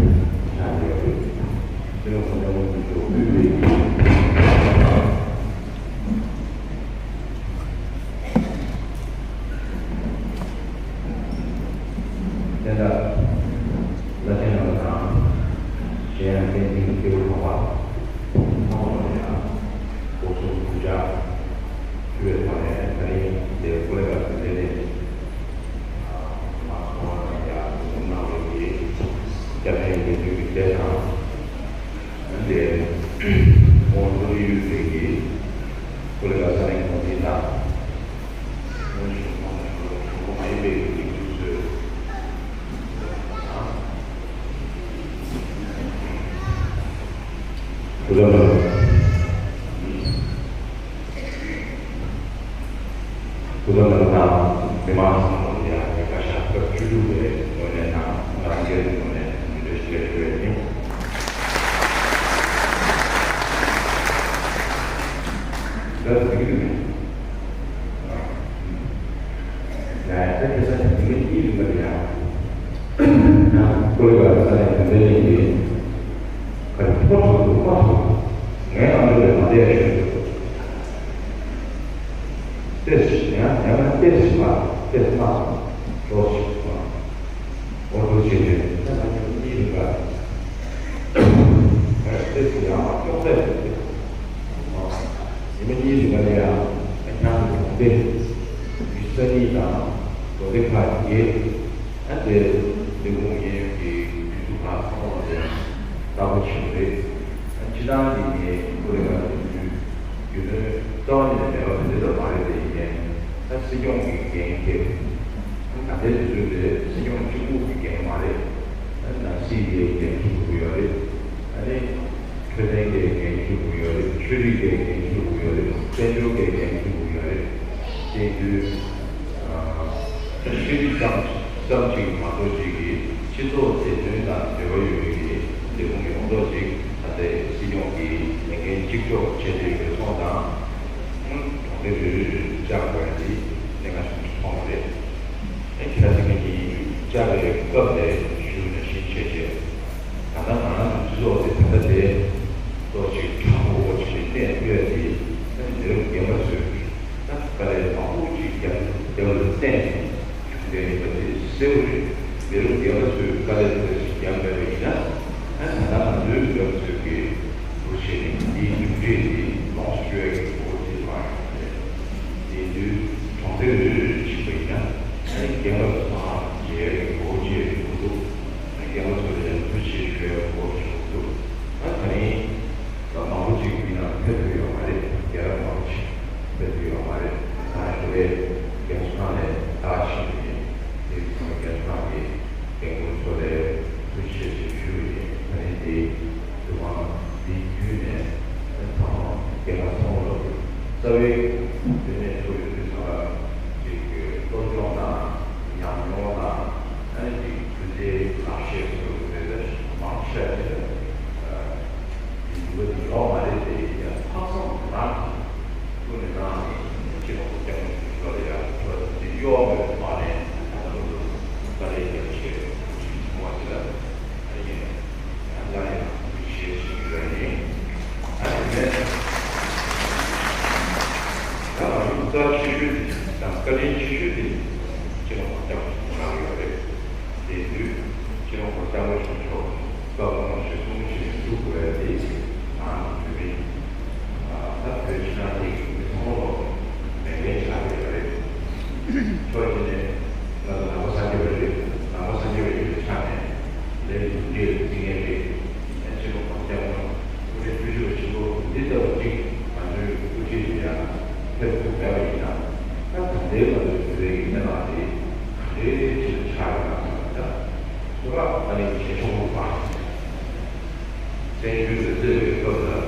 ཆགས་ཡོད་པས། སྤྱི་ནོར་གོང་ས་སྐྱབས་མགོན་མཆོག་དབུས་པའི་གི་བསྟན་བདག་བླ་ཆེན་རྣམ་པ་དང་། གཞན་ཡང་བསྟན་འཛིན་སྐྱེས་བུ་གྲོགས་པ་ཚང་མ་ལ་ཡང་སྒོ་གསུམ་གུས་ཕྱག་ཞུ་བའི་ཐོག་ནས། ད་རིང་འདིར་ཀོ་ལི་གྷལ་དུ་ལས་གནས་མ་ཚོགས་པ་དང་ཡང་འཛོམས་གནང་བའི་གི་སྐྱབས་ཆེན་དགེ་འདུན་གྱི་སྡེ་དང་། འདིར་ཁོང་ཚོ་ཡུལ་དེ་གི་ཀོ་ལི་གྷལ་ས་གནས་འགོ་འཛིན་དང་། སྔོན་བྱུང་ཁོང་དང་གཞུང་ལུགས་གཞུང་ལུགས་མ་ཡིན་པའི་གི་སྒྲིག་འཛུགས་ཚོས། སྐུ་ཚབ་ནང་སྐུ་ཚབ་རྣམ་པ་དང་མི་མང་ཚང་མ་ལ་ཡང་ཉིན་ཁ་ཤར་སྐབས་བཅུ་དྲུག་པའི་ངོས་ནས་དང་ང་རང་སྒེར་གྱི་ངོས་ནས་ཉིན་རེ་ཞིག་ལས་ཞུ་ཡས་ཡིན། ད་དེ་གི་དུས་ཡ་ཡ་ད་ཁ་སང་ཉིན་གཉིས་རིང་ལ་ཡང་ཡང་ཀོ་ལི་གྷལ་ས་གནས་དོན་ལྡན་གླིང་གི་ག་རེ་ཕོ་ཐུག་འདུག་ཕོ་ཐུག་ངའི་ཨ་མདོ་ལས་མ་བསྡད་ཞུས་འདུག་ཏེས་ཡང་ཡང་ན་ཏེས་མ་ཏེས་མ་ཏོ་ཞིག་མ་འོ་ཏོ་ཞིག་རེད། ད་ང་ཉིན་གཉིས་རིང་ལ་ཏེས་ཡང་མ་ཅོག་ཙེ་རེད། ཉི་མ་གཉིས་རིང་ལ་ཡང་ཁྱང་དུ་གྲོང་སྡེ་ཡུལ་ས་གཉིས་དང་མདོ་སྡེ་ཁག་བརྒྱད། ཨ་དེ་ལས་ཁུངས་གཡས་གཡོན་གྱི་དུས་ཚོད་ཁག་ཚང་མ་ལ་ཡང་བདག་པོ་བྱེད་པ་རེད། ཨ་སྤྱི་བཏང་གི་ངས་ཀོ་ལི་གྷལ་དུ་ཡོད་དུས་རྒྱུ་ནོར་རྩ་བ་ཉིད་ནས་མེད་པ་དེ་འདྲ་མ་རེད་དེ། ཡིན་ནའི་ད་སྲིད་སྐྱོང་གི་འགན་འཁྱེར། ཨ་ད་ལྟའི་དུས་ཚོད་དེ་སྲིད་སྐྱོང་གཅིག་པུ་གི་འགན་མ་རེད། ཨ་ནང་སྲིད་ཀྱི་འགན་འཁྱེར་དགོས་ཀྱི་ཡོད་རེད། ཨ་ནི། འཕྲོད་བསྟེན་གྱི་འགན་འཁྱེར་དགོས་ཡོད་རེད། ཆོས་རིག་གི་འགན་འཁྱེར་དགོས་ཡོད་རེད། དཔལ་འབྱོར་གྱི་འགན་འཁྱེར་དགོས་ཡོད་རེད། དེ་དུས་ཨ་ཤེས་རིག་ཙམ་ཙམ་ཞིག་མ་གཏོགས་ཅིག་གིས་སྤྱི་ཚོགས་བདེ་དོན་དང་འབྲེལ་བ་ཡོད་པའི་ལས་ཁུངས་ཡོངས་རྫོགས་ཅིག་ད་ལྟའི་སྲིད་སྐྱོང་གི་ལས་འགན་གཅིག་ལྕོགས་བྱས་ཏེ་ཡོད་པའི་ཐོག་དང་། གྲོང་སྡེ་རེ་རེ་རེ་བཅར་དགོས་ཡ་འདི་གནད་འགག་ཆེན་པོ་ཞིག་མཐོང་བ་རེད། ཨེ་ཁྱེད་རང་ཚོ་གཉིས་བཅར་བའི་སྐབས་ལས་ཞུ་ནས་ཤིང་ཆེ་ཆེ། ད་ལྟ་ང་རང་ཚོའི་སྤྱི་ཚོགས་དེ་ད་ལྟ་དེ་ཏོག་ཅིག་དྲང་པོ་ཅིག་གནས་ཐུབ་ཡ་དེ་ད་མི་རབས་རྒན་པ་ཚོས་ད་དཀའ་ལས་མང་པོ་ཅིག་རྒྱབ་རྒྱབ་ལ་བརྟེན་ནས་བྱུང་བསྡད་ཡོད་པ་དེ་གསལ་པོ་རེད། མི་རབས་རྒན་པ་ཚོས་དཀའ་ལས་དེ་འདྲ་ཞིག་རྒྱབ་མེད་པ་ཡིན་ན། ཨ་ད་ལྟ་ང་ཚོའི་མི་རབས་ཚོས་ཀྱི་འདུ་ཤེས་ནི་འདིའི་མཇུག་འབྲས་འདི་ལོངས་སུ་སྤྱོད་ཡ་གི་གོ་སྐབས་དེ་མ་ཡོང་བ་རེད། དེ་དུས་གྲོང་སྡེ་རེ་རེ་རེ་ཕྱིན་པ་ཡིན་ན། ཨ་ནི་རྒན་པ་ཚོ་ཚང་མ་མཇལ་ཡ་གི་གོ་སྐབས་ཅིག་ཡོང་གི་འདུག་ཨ་ནི་རྒན་པ་ཚོ་ལ་ཡང་ཐུགས་རྗེ་ཆེ་ཞུ་ཡ་གི་གོ་སྐབས་ཅིག་ཡོང་གི་འདུག་ཨ་ད་རིང་ད་མང་པོ་ཅིག་མི་ནང་ཕེབས་ཐུབ་ཡོད་མ་རེད། རྒན་རབས་མང་པོ་ཅིག་ཕེབས་ཐུབ་ཡོད་མ་རེད། ད་ཞོར་ལས་རྒན་ཚོ་ཁང་ནས་ད་ཕྱིན་པ་ཡིན། དེ་ཚོ་རྒན་ཚོ་ཁང་གི་རྒན་རྒོན་ཚོ་ལ་ཐུགས་རྗེ་ཆེ་ཞུ་ཡི་ཡིན། ད་རིང་འདི་དུས་དབང་འདི་བརྒྱུད་ནས་ཚང་མ་རྒན་པ་ཚང་མ་ལ་རྩ་བའི་དོན་གནད་ཐུག་ཡོད་དུས་ཚང་མ་ཅིག་སློབ་སྦྱོང་དང་ཉམས་མྱོང་དང་ཨ་ནི་ཅིག་རྒྱུ་མཚན་ལག་ཤེས་སོགས་ཀྱི་དོན་དག་མང་ཆེ་བ་དེ་ཡིན་འདུག་པ་དེ་ཡོད་མ་རེད་དེ། ཡང་ལྷག་བསམ་རང་གིས་ཀུན་ནས་གནང་ནས་སྤྱི་ནོར་སྐྱབས་མགོན་ཆེན་པོ་མཆོག་ལ་ཡང་ཐུགས་རྗེ་གཡོ་བའི་ཐོག་ནས་ད་ལྟ་བར་དུ་དཀའ་ལས་རྒྱ་ཆེ་ཞིག་མཐོང་བ་དེ་ལ་ཨ་ནི་ཡིན་ཡང་སླར་ཡང་ཐུགས་རྗེ་ཆེ་ཞུ་རྒྱུ་ཡིན། ཨ་ནི་མེད་ད་ང་ཚོ་རྩ་ཆེ་ཤོས་དེ་དང་དཀའ་ལས་ཆེ་ཤོས་དེ་སྤྱི་ནོར་སྐྱབས་མགོན་ཆེན་པོ་གནང་གི་ཡོད་རེད། དེ་དུས་སྤྱི་ནོར་གོང་ས་སྐྱབས་མགོན་ཆེན་པོ་མཆོག་སྐབས་དགུང་ལོ་ཞེ་གསུམ་ཞིག་བཞུགས་དགོས་ཡ་དེ་ང་རང་ཚོ་བོད་མི་ད་བོད་ཕྱི་ནང་གཉིས་ཀྱི་མི་ཚང་མ་ལོག་ལས་འགན་ཆགས་བསྡད་ཡོད་རེད། ཕྱོགས་གཅིག་ནས་ང་ཚོ་ནང་པ་སངས་རྒྱས་པ་རེད། ནང་པ་སངས་རྒྱས་པ་ཡིན་པའི་ཆ་ནས་ལས་འདི་འདྲའི་རྩིས་ངན་རེད། ཡང་སྤྱི་ནོར་གོང་ས་སྐྱབས་མགོན་སྐུ་ཕྲེང་བཅུ་བཞི་པ་ཆེན་པོ་འདི་ལྟ་བུ་གཅིག་ང་ཚོའི་དབུ་ཁྲིད་དེ་ཡང་ཕེབས་ཐུབ་མེད་པ་ཡིན་ན། ད་ད་ལྟའི་ང་ཚོའི་བོད་པའི་གི་གནས་སྟངས་དེ་ག་འདྲའི་ཆེད་དུ་ཆགས་ཡོད་ན་ཟེར་ན། ད་སོ་ར་ཨ་ནི་བྱེད་ཆོག་པ། བཙན་བྱོལ་དུ་སླེབས་པའི་སྐབས་ལ་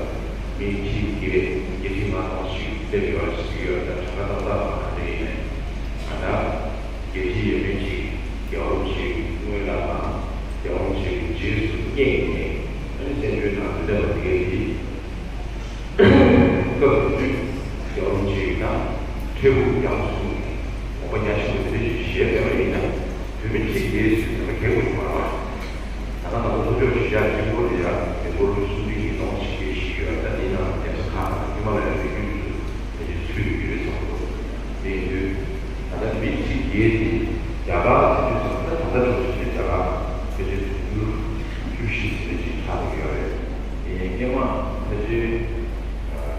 མི་ཁྲི་བརྒྱད་བརྒྱད་ཁྲི་ལྔ་སྟོང་ཞིག་སླེབས་ཡོད་ཟེར་གྱི་ཡོད། ད་གྲངས་ཀ་ཏག་ཏག་མ་རེད། ཡིན་ནའི་ང་ད་བརྒྱད་ཁྲི་ཡས་མས་ཅིག་རྒྱལ་བ་རིན་པོ་ཆེའི་སྐུ་ངོ་ལག་ནས་རྒྱལ་བ་རིན་པོ་ཆེའི་རྗེས་སུ་སྙེགས་ནས་ཨ་ནི་བཙན་བྱོལ་ནང་དུ་སླེབས་པ་དེ་གས་ཀྱིས། སྐབས་དེ་དུས་རྒྱལ་བ་རིན་པོ་ཆེ་ཡིས་ད་འཕྲལ་ཕུགས་རྒྱང་སོང་ནས་དགོངས་པ་ཉག་གཅིག་པོ་དེ་འདྲ་ཞིག་བཞེས་པ་ཡིན་ན། བོད་མི་གཅིག་དེའི་ཚུལ་དེ་འདྲ་གལ་དགོས་ཀྱི་མ་རེད་པ། ད་ རྒྱལ་དེ་རྒྱ་གར་དེ་དུས་ཙམ་ད་ད་ལྟ་འགྲོ་བཞིན་དུ་རྒྱ་གར་ཕལ་ཆེར་དུང་ཕྱུར་བཅུ་བཞི་ཟིན་ཅིག་ཆགས་ཀྱི་ཡོད་རེད། དེ་ནས་སྔོན་མ་ཕལ་ཆེར་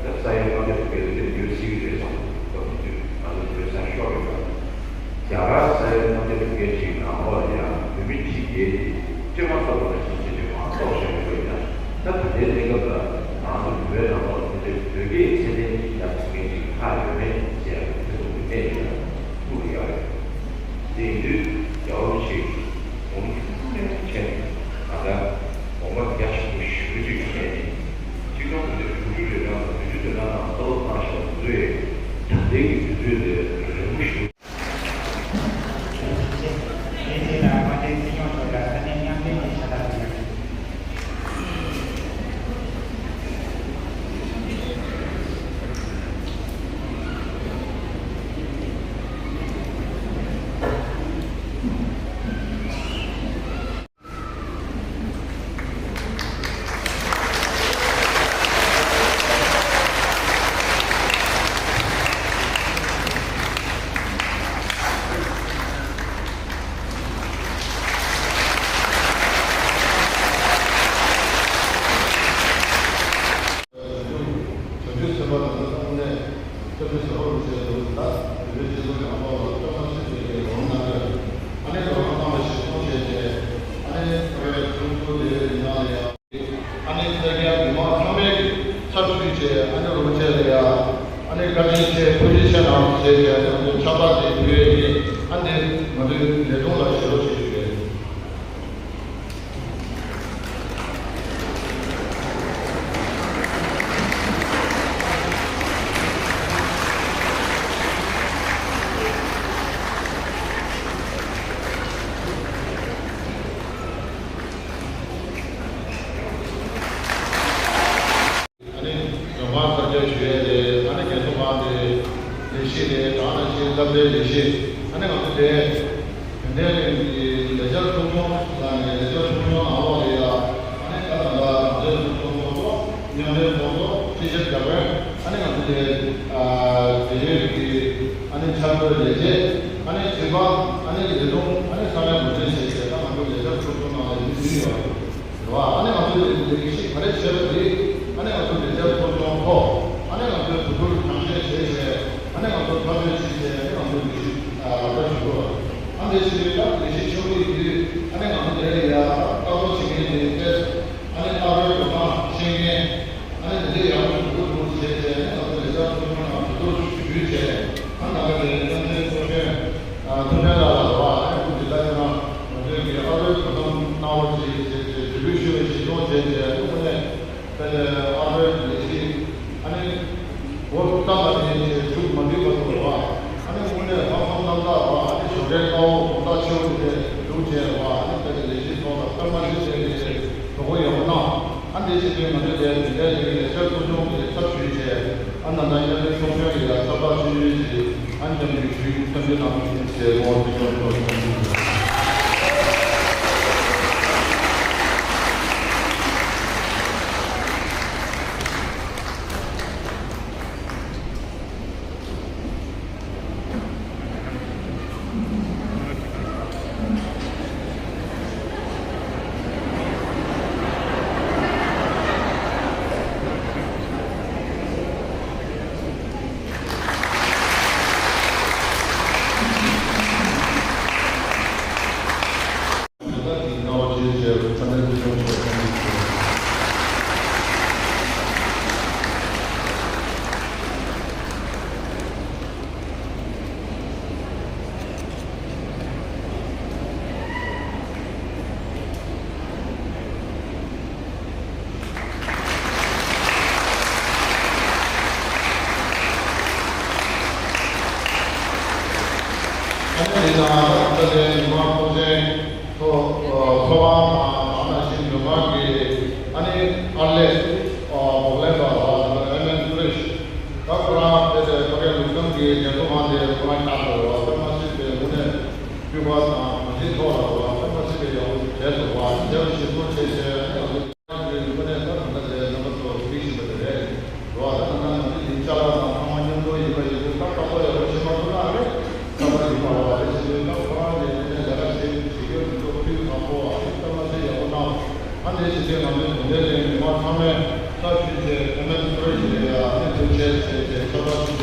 ད་ས་ཡ་གྲངས་ཀ་དེ་གའི་དེ་ཡོད་སྲིད་ཀྱི་རེད་བསམ། སྐབས་དེ་དུས་ང་ཚོ་བོད་ས་ཤོར་ཡོད་པ། རྒྱ་གར་ས་ཡ་གྲངས་ཀ་དེ་གའི་ཅིག་ནང་ལོགས་ལ་ཡང་བོད་མི་ཁྲི་བརྒྱད་དེ་སྤྱི་མ་ཚོགས་པ་ནང་བཞིན་བྱས་ཏེ་མང་ཚོགས་བཤད་ཡོད་ཀྱང་། ད་ད་ལྟའི་གནས་སྐབས་ལ་ང་ཚོ་བོད་ནང་ལོགས་ལ་ཕལ་ཆེར་བོད་སྐད་ཚད་ལྡན་ཅིག་ཡག་ཐུབ་མཁན་ཅིག་ཁག་ཡོད་མེད་ཟེར་ཡག་གི་ཐེ་ཚོམ་དེ་གནས་ཡོད་ན་ཐུག་གི་ཡོད་རེད། དེ་ཡིན་དུས་རྒྱལ་བ་རིན་པོ་ཆེ་གོང་ཐུགས་ནས་མཁྱེན། ད་ལྟ་དགོངས་པ་རྒྱ་ཆེན་པོ་ཞུ་རྒྱུ་ཞིག་བཤད་ནས་གཅིག་སྟོང་དགུ་བརྒྱ་དྲུག་ཅུ་རེ་གྲངས་དང་བདུན་ཅུ་དོན་གྲངས་ནང་བཀའ་སློབ་གནང་བཞག་པ་དེ་ཚོས་ད་ལྟའི་གི་དུས་ཚོད་དེ་རིང་པོ་ཞིག་བྱང་ཆུབ་སེམས་དཔའ་དང་ཐོག་ནས་བཀའ་དྲིན་གསོལ་བ་བྱས་འདུག་ད་བོད་པའི་སྤྱི་ཚོགས་ནང་ལོགས་ལ་བཀའ་མ་ཞིག་དེ་གའི་ལོ་ན་རེ་ཨ་ནེ་ལོ་ན་ཐང་པ་ཞིག་མཐོང་བྱས་ཏེ་ཨ་ནེ་ཁོ་རའི་ཁྲུང་ཁྲུང་དེ་ཡིན་ན་ལ་ཡང་ཨ་ནེ་ས་སྐྱ་མི་མང་ཚང་མས་ཀྱི་ཚབ་ཞུས་བྱས་ཨ་ནེ་རོགས་བྱས་ལ་ཡང་ཨ་ནེ་བཀའ་དྲིན་ཆེ་ཐུགས་རྗེ་ཆེ་གནང་བྱས་ཏེ་ཨ་ནེ་ང་ཚོའི་ཕྱག་རྟགས་དེ་ཕུལ་ཡས་ཀྱི་ཨ་ནེ་ང་ཚོའི་ལས་དྲུང་ལ་ཞུ་རོགས་བྱེད་ཞུ་གི་རེད། ཨ་ནི་ལྗོན་དཀར་ཚར་བཅད་ཞུ་ཡས་རེད། ཨ་ནི་རྒན་ཚོགས་ཁང་དེ་ལས་གཞི་རེད། ད་ནང་བཞིན་སློབ་གྲྭའི་ལས་གཞི། ཨ་ནི་ང་ཚོ་དེ་ཡོན་ཏན་གླིང་གི་ལས་འཆར་ཚོགས་ཆུང་ལ་ནས་ལས་འཆར་ཚོགས་ཆུང་ནང་ལོགས་ལ་ཡ་ཨ་ནི་ད་ལྟ་ང་ཚོའི་ཚོགས་ཆུང་ཚོགས་གཙོ་མཉམ་འབྲེལ་ཚོགས་གཙོ་ཁྲི་ཆེན་རྒྱ་བོན། ཨ་ནི་ང་ཚོ་དེ་ཨ་དེ་ཡོད་ཀྱི་ཨ་ནི་འཆར་འགོད་ལས་བྱེད། ཨ་ནི་སྤྱི་པ། ཨ་ནི་ལས་དྲུང་། ཨ་ནི་ས་གནས་འགོ་འཛིན་བྱས་བྱས་ད་ང་ཚོ་ལས་འཆར་ཚོགས་ཆུང་ནང་ལ་ཡོད་ཀྱི་ཡོད་རེད་བ། ཨ་ནི་ང་ཚོ་ལས་ལས་ཀྱི་གཞི་ག་རེ་བྱས་པ་རེད། ཨ་ནི་ང་ཚོ་ལས་འཆར་ཚོགས་ཆུང་ཐོག་ཨ་ནི་ང་ཚོས་གོ་བསྡུར་གྲངས་བཤེར་བྱས་བྱས་ཨ་ནི་ང་ཚོ་ཐག་གཅོད་བྱས་བྱས་ཨ་ནི་ང་ཚོ་ལས་གཞི་ལག་བསྟར་ཞུ་དགོས། ཨ་འདི་ཞིག་རེད། ད་ལས་གཞི་ཆེན་པོ་ཡིན་དུས་ཨ་ནི་ང་ཚོ་དེ་ལ་ཡ་ལྟ་རྟོག་བྱེད་མཁན་དེ་ཨ་ནི་ལྟ་བའི་འགྲོ་སྟངས་ཤེས་མཁན། ཨ་ནི་དེ་འདྲའི་ཡག་པོ་ཞིག་འགྲོ་ཐུབ་ཟེར་བྱས་ནས་ང་ཚོ་ལས་འཆར་ཚོགས་ཆུང་ནང་གྲོས་བསྡུར་ཞུས་བྱས་ཨ་ནི་ད་ལྟ་དེ་བསམ་ཚུལ་ཚོགས་གཞོན་ཨ་ཐུབ་བསྟན་ལགས་ལ་རོགས་ཨ་ནི་ཁོང་གིས་ད་ཡིན་ན་ང་ཚོའི་གི་ཨ་རོའི་དོ་དམ་གནང་རོགས་བྱེད་ཟེར་བྱས་འབོད་སྐུལ་ཞུས་པ་གཞིར་བཟུང་བྱས་བྱས་ཨ་ནི་ཁོང་ནས་དེ་ལས་ཨ་རོའི་ལས་གཞི་ཨ་ནི་འགོ་བརྩམས་པ་ནས་བྱས་མཇུག་མ་བསྡུས་བར་དུ་རོགས་ཨ་ནི་ཁོང་ནས་ལྷག་བསམ་རྣམ་དག་རོགས་ཨ་ནི་ཞོགས་ཀའི་དཀའ་བ་དགོང་དག་ཆེ་བོ་དེ་སྒྲུབ་བྱས་རོགས་ཨ་ནི་དེ་ལས་ལས་གཞི་ཐོག་ལ་སྐར་མ་བཞི་ཙམ་གྱི་གྲོས་འགོ་ཡག་པོ་གནང་། ཨ་འདི་བྱེད་དུས་ང་ཚོས་དེ་འདི་འདྲའི་ལས་ཀའི་ལས་འཆར་ཚོགས་ཆུང་གི་ཚབ་ཞུས་བྱས་ཨ་ནི་ད་ལྟ་མཉམ་འབྲེལ་ཚོགས་གཞོན་གྱི་ཡང་ཚབ་ཐག་ཆོད་ཆོད་ཅིག་ཨ་མཉམ་དུ་ཞུ་རྒྱུ་འཐབ་ཇུས་གནང་རྒྱུ་ཡིན་ཞེས་ངོ་སྤྲོད་ཞུ་རྒྱུ་ཡིན། ཨ་ནི་དེ་དང་ད་ལྟའི་མི་མང་ཚོགས་ཆེན་ཐོག་ཚོགས་ཁང་དང་ནང་ན་བཞིན་མི་མང་གི་ཨ་ནི་ཨར་ལས་འོག་ལས་པ་ཨེ་མན་ཀུ་རེ་ཤི། ད་ཁོ་རང་དེ་ལས་ཕ་གིའི་ལུགས་བསམ་གྱི་རྒྱལ་ཚོགས་ཁང་དེ་ཁོ་རང་བཞག་འདུག་བ། ཚང་མ་ཤེས་པའི་ངོས་ནས་སྤྲུལ་པ་དང་གང་ཅིའི་ཐོག་ལ་བ་ཚང་མ་ཤེས་པའི་ཡག་པོ་བྱས་འདུག་བ། དེ་བ་ཞིག་པོ་བྱས་བྱས་ང་ཚོ་ཁོ་ནས་ད་ད་ལྟ་ལས་རྣམ་པ་ཚོ་ཕུལ་བཞིན་པ་དེ་རེད། རོ་ཨ་ད་ད་ད་ང་ཚོ་ཡིན་ཆ་ལ་དང་ཚང་མ་མཉམ་དུ་ཡིན་པ་ཡིན་དུས་ད་ད་ལྟ་ཡག་པོ་བྱེད་མ་ཐུབ་ན་རེད། ད་ད་ཡིན་པ་རོ་ཨ་རེད། ད་ཁོ་རང་ནས་ནས་ལས་ཀ་བྱེད་བྱེད་རྒྱུ་མི་འདུག་ཕུལ་དང་པོ་ཨ་ནི་སྟབས་མ་བྱེད་ཡག་པོ་གནང་། ཨ་ནི་ཞིག་གིས་ང་ཚོའི་གྲོང་སྡེ་ནས་མི་མང་ཚང་མས་ས་ཞུས་བྱས་ཨ་ནི་ཚོར་ཞིག་རེད་ཡ། ཨ་ནི་ཐུགས་རྗེ་ཆེ་བྱས་ཆོག་པ་ཞིག་